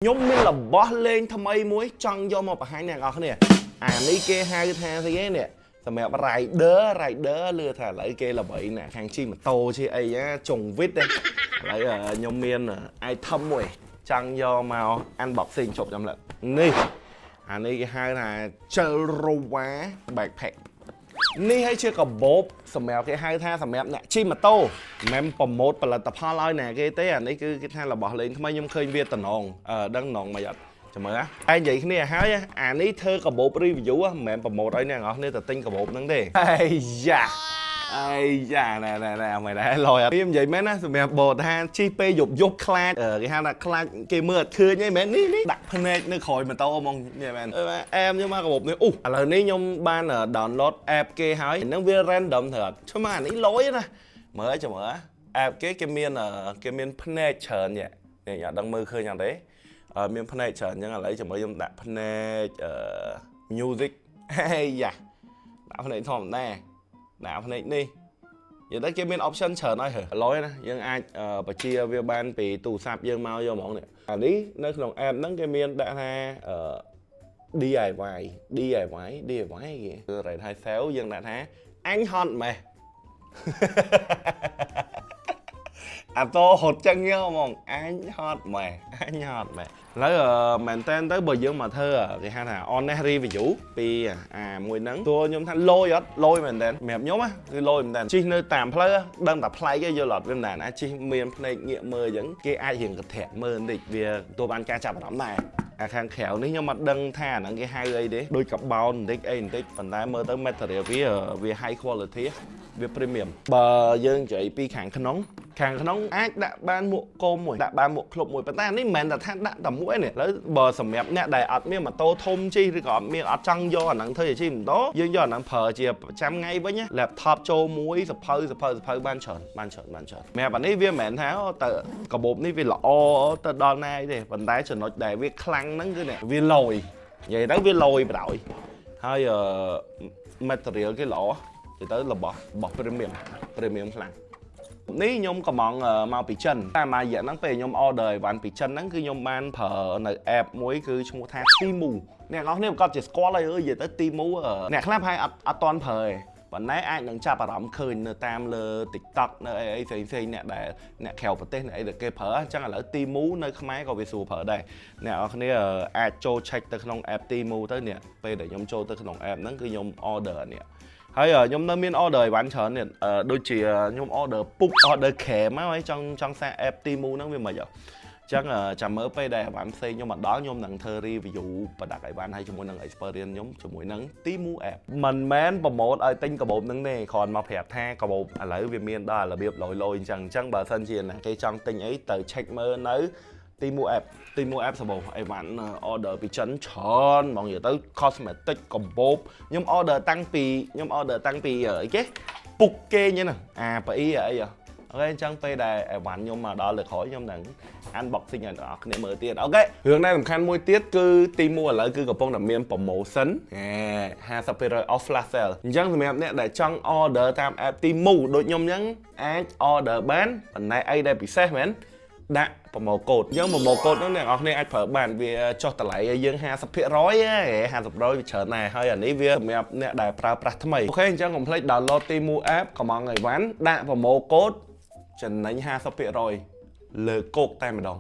ខ្ញុំមានរបស់លេងថ្មីមួយចង់យកមកបង្ហាញអ្នកនរគ្នាអានេះគេហៅថាស្អីគេនេះសម្រាប់ rider rider លឺថាឥឡូវគេល្បីណាស់ខាងជិះម៉ូតូជិះអីណាចុងវិតទេឥឡូវខ្ញុំមាន item មួយចង់យកមក unboxing ជប់ចាំលើនេះអានេះគេហៅថា Chelrova backpack នេះហើយជាកាបូបសម្រាប់គេហៅថាសម្រាប់អ្នកជិះម៉ូតូមិនមែន promote ផលិតផលឲ្យណាគេទេអានេះគឺគេថារបស់លេងថ្មីខ្ញុំឃើញវាតំណងអឺដឹងតំណងមិនអត់ចាំមើលតែនិយាយគ្នាហើយអានេះធ្វើកាបូប review មិនមែន promote ឲ្យអ្នកនរគ្នាទៅទិញកាបូបហ្នឹងទេអាយយ៉ាអាយយ៉ាណែណែណែមិនដែរលយអត់និយាយមែនណាសម្រាប់បោថាជិះពេលយប់យប់ខ្លាចគេហៅថាខ្លាចគេមើលអត់ឃើញឯងមែននេះនេះដាក់ភ្នែកនៅក្រោយម៉ូតូហ្មងនេះមែនអែមយកមកកាបូបនេះអូឥឡូវនេះខ្ញុំបាន download app គេហើយហ្នឹងវា random ត្រូវអត់ឈ្មោះអានេះលយណាមើលចាំមើល app គេគេមានគេមានភ្នែកច្រើននេះនេះអត់ដឹងមើលឃើញអត់ទេមានភ្នែកច្រើនអញ្ចឹងឥឡូវចាំមើលខ្ញុំដាក់ភ្នែកអឺ music ហេយ៉ាដាក់ភ្នែកធម្មតាដាក់ភ្នែកនេះនិយាយទៅគេមាន option ច្រើនហើយហ៎ឡយណាយើងអាចបញ្ជាវាបានពីទូរស័ព្ទយើងមកយកហ្មងនេះអានេះនៅក្នុង app ហ្នឹងគេមានដាក់ថាអឺ DIY DIY DIY គេគឺ rate high sale យើងដាក់ថាអញហត់ម៉េះ អាតោហត់ចឹងយកហ្មងអញហត់ម៉េះអញហត់ម៉េះឥឡូវមែនតើទៅបើយើងមកធ្វើគេហៅថា honest review ពីអាមួយហ្នឹងតួខ្ញុំថាលយអត់លយមែនតើសម្រាប់ខ្ញុំគឺលយមែនតើជិះនៅតាមផ្លូវដឹងតែប្លែកឯងយល់អត់វាមិនដែរណាជិះមានភ្នែកងាកមើលអញ្ចឹងគេអាចរៀងកត្រាក់មើលបន្តិចវាទទួលបានការចាប់អារម្មណ៍ដែរអាខាងក្រៅនេះខ្ញុំអត់ដឹងថាអាហ្នឹងគេហៅអីទេដូចកបោនបន្តិចអីបន្តិចប៉ុន្តែមើលទៅ material វាវា high quality វា premium បើយើងនិយាយពីខាងក្នុង ខាងក្នុងអាចដាក់បានមួកគោមមួយដាក់បានមួកក្លុបមួយប៉ុន្តែអានេះមិនមែនតែថាដាក់តែមួយនេះឥឡូវបើសម្រាប់អ្នកដែលអត់មានម៉ូតូធំជិះឬក៏អត់មានអត់ចង់យកអាហ្នឹងធ្វើជាជិះម៉ូតូយើងយកអាហ្នឹងប្រើជាប្រចាំថ្ងៃវិញណា laptop ចូលមួយសភៅសភៅសភៅបានច្រើនបានច្រើនបានច្រើនសម្រាប់អានេះវាមិនមែនថាអូទៅកាបូបនេះវាល្អទៅដល់ណាអីទេប៉ុន្តែចំណុចដែលវាខ្លាំងហ្នឹងគឺនេះវាលយនិយាយទៅវាលយបណ្ដោយហើយអឺ material គេល្អនិយាយទៅរបស់របស់ premium premium ខ្លាំងនេះខ្ញុំកំងមកពីចិនតែមួយរយៈហ្នឹងពេលខ្ញុំ order អីវ៉ាន់ពីចិនហ្នឹងគឺខ្ញុំបានប្រើនៅ app មួយគឺឈ្មោះថា Temu អ្នកនរគ្នាគាត់ជាស្គាល់ហើយអើយនិយាយទៅ Temu អ្នកខ្លះប្រហែលអត់អត់ទាន់ប្រើទេប៉ុន្តែអាចនឹងចាប់អារម្មណ៍ឃើញនៅតាមលើ TikTok នៅអីអីផ្សេងផ្សេងអ្នកដែលអ្នកក្រៅប្រទេសអ្នកអីដែលគេប្រើអញ្ចឹងឥឡូវ Temu នៅខ្មែរក៏វាស្រួលប្រើដែរអ្នកនរគ្នាអាចចូល check ទៅក្នុង app Temu ទៅនេះពេលដែលខ្ញុំចូលទៅក្នុង app ហ្នឹងគឺខ្ញុំ order នេះហើយខ្ញុំនៅមាន order អីវ៉ាន់ច្រើនទៀតដូចជាខ្ញុំ order ពុក order ក្រែមមកហើយចង់ចង់សាក app Temu ហ្នឹងវាមិនហ៎អញ្ចឹងចាំមើលពេលដែលអីវ៉ាន់ផ្សេងខ្ញុំមកដល់ខ្ញុំនឹងធ្វើ review ប្រដាក់អីវ៉ាន់ហើយជាមួយនឹង experience ខ្ញុំជាមួយនឹង Temu app មិនមែន promote ឲ្យទិញកាបូបហ្នឹងទេគ្រាន់មកប្រាប់ថាកាបូបឥឡូវវាមានដល់របៀបលយលយអញ្ចឹងអញ្ចឹងបើសិនជាណាគេចង់ទិញអីទៅ check មើលនៅ Temu app Temu app សបោអីវ៉ាន់ order ពីចិនច្រើនហ្មងនិយាយទៅ cosmetic កាបូបខ្ញុំ order តាំងពីខ្ញុំ order តាំងពីអីគេពុកគេងហ្នឹងអាប៉អ៊ីអី OK អញ្ចឹងពេលដែលអីវ៉ាន់ខ្ញុំមកដល់លើក្រោយខ្ញុំនឹង unboxing ឲ្យអ្នកនរគ្នាមើលទៀត OK រឿងដែលសំខាន់មួយទៀតគឺទី1ឥឡូវគឺកំពុងតែមាន promotion 50% off flash sale អញ្ចឹងសម្រាប់អ្នកដែលចង់ order តាម app Temu ដូចខ្ញុំអញ្ចឹងអាច order បានប៉ុន្តែអីដែលពិសេសមែនដាក់ promo code អញ្ចឹង promo code ហ្នឹងអ្នកនរគ្នាអាចប្រើបានវាចុះតម្លៃឲ្យយើង50%ហ៎50%វាច្រើនដែរហើយអានេះវាសម្រាប់អ្នកដែលប្រើប្រាស់ថ្មីOK អញ្ចឹងកុំភ្លេច download Temu app កំងអីវ៉ាន់ដាក់ promo code ចំណេញ50%លើគោកតែម្ដង។